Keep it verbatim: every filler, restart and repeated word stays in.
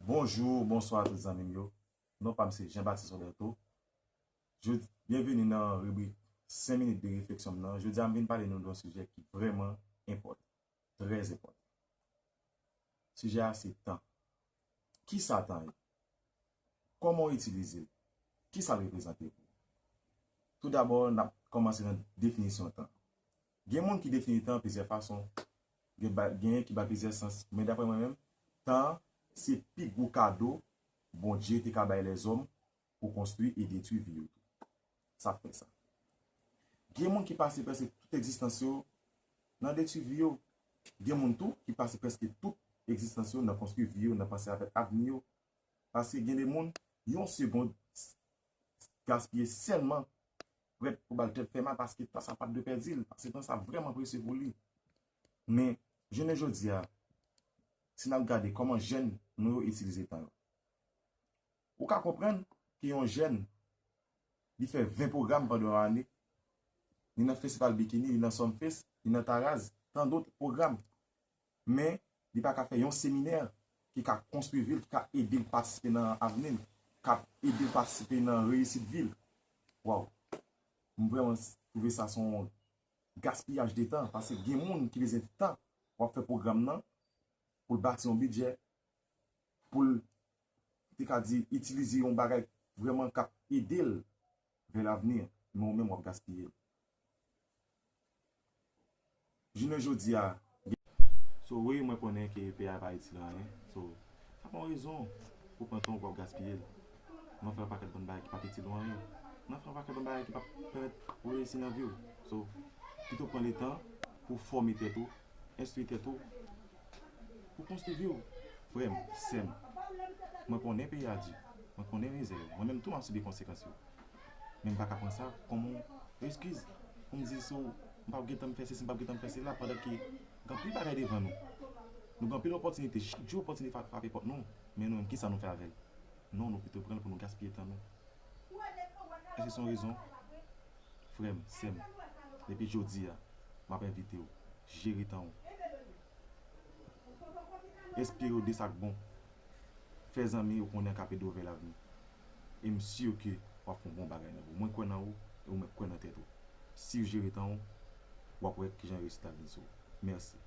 Bonjou, bonswa tout zanmi m yo. Non pa m se Jean Baptiste Roberto. Jodi, byenveni nan ribrik senk minit de refleksyon m nan. Jodi a m vin pale nou de yon sijè ki vrèman enpòtan, trè enpòtan. Sijè a se tan. Kisa tan ye? Kòman w itilize l? Kisa l reprezante pou ou? Toudabò, n ap kòmanse nan definisyon tan. Gen moun ki defini tan plizyè fason. Gen ba- genyen ki ba l plizyè sans. Men daprè mwen menm, tan an se pi gwo kado Bondye te ka bay lèzòm pou konstwi e detwi vi yo tou. Sa fè sa. Gen moun ki pase prèske tout egzistans yo nan detwi vi yo. Gen moun tou ki pase prèske tout egzistans yo nan konstwi vi yo, nan panse avèk avni yo. Paske gen de moun, yon segond gaspiye sèlman prèt pou ba l tèt fè mal paske tan sa pa t dwe pèdi l, paske tan sa vrèman presye pou li. Men, jounen jodi a, si n ap gade kòman jèn nou yo itilize tan yo, ou ka konprann ke yon jèn, li fè ven pwogram pandan yon ane, li nan festival bikini, li nan Sumfest, li nan Taraz, tan dòt pwogram. Men, li pa ka fè yon seminè ki ka konstwi vi l, ki ka ede l patisipe nan avni l, k ap ede l patisipe nan reyisit vi l. Waw! M vrèman twouve sa se yon gaspiyaj de tan, paske gen moun ki bezwen tan pou ap fè pwogram nan, pou l bati yon bidjè, pou l, te ka di, itilize yon bagay vrèman k ap ede l vè lavni, men ou menm w ap gaspiye l. Jounen jodi a. So, wi, mwen konnen ke peyi a pa itil anyen. So, sa pa yon rezon pou pran tan w pou w ap gaspiye l. Nan fè yon pakèt bann bagay ki pa itil ou anyen. Nan fè yon pakèt bann bagay ki p ap pèmèt ou reyisi nan vi w. So, pito pran letan pou w fòme tèt ou, enstwi tèt ou, pou konstwi vi w. Frè m, sè m, mwen konnen peyi a di, mwen konnen mizè yo, mwen menm tou m ap sibi konsekans yo. Men m pa ka pran sa kòm yon eskiz pou m di so m p ap gentan fè sesi, m p ap gentan fè sela, pandan ke gen anpil bagay devan nou. Nou gen anpil opòtinite, chak jou opòtinite frape pòt nou, men nou menm, kisa nou fè avè l? Non, nou pito pran l pou nou gaspiye tan nou. Èske se yon rezon? Frè m, sè m, depi jodi a, m ap envite w, jere tan w. Enspire w de sa k bon. Fè zanmi ou konnen k ap ede w vè lavni. E m si ke w ap fè yon bon bagay nan vi w. Mwen kwè nan ou, e ou menm kwè nan tèt ou. Si w jere tan w, w ap wè kijan reyisit la vin sou ou. Mèsi.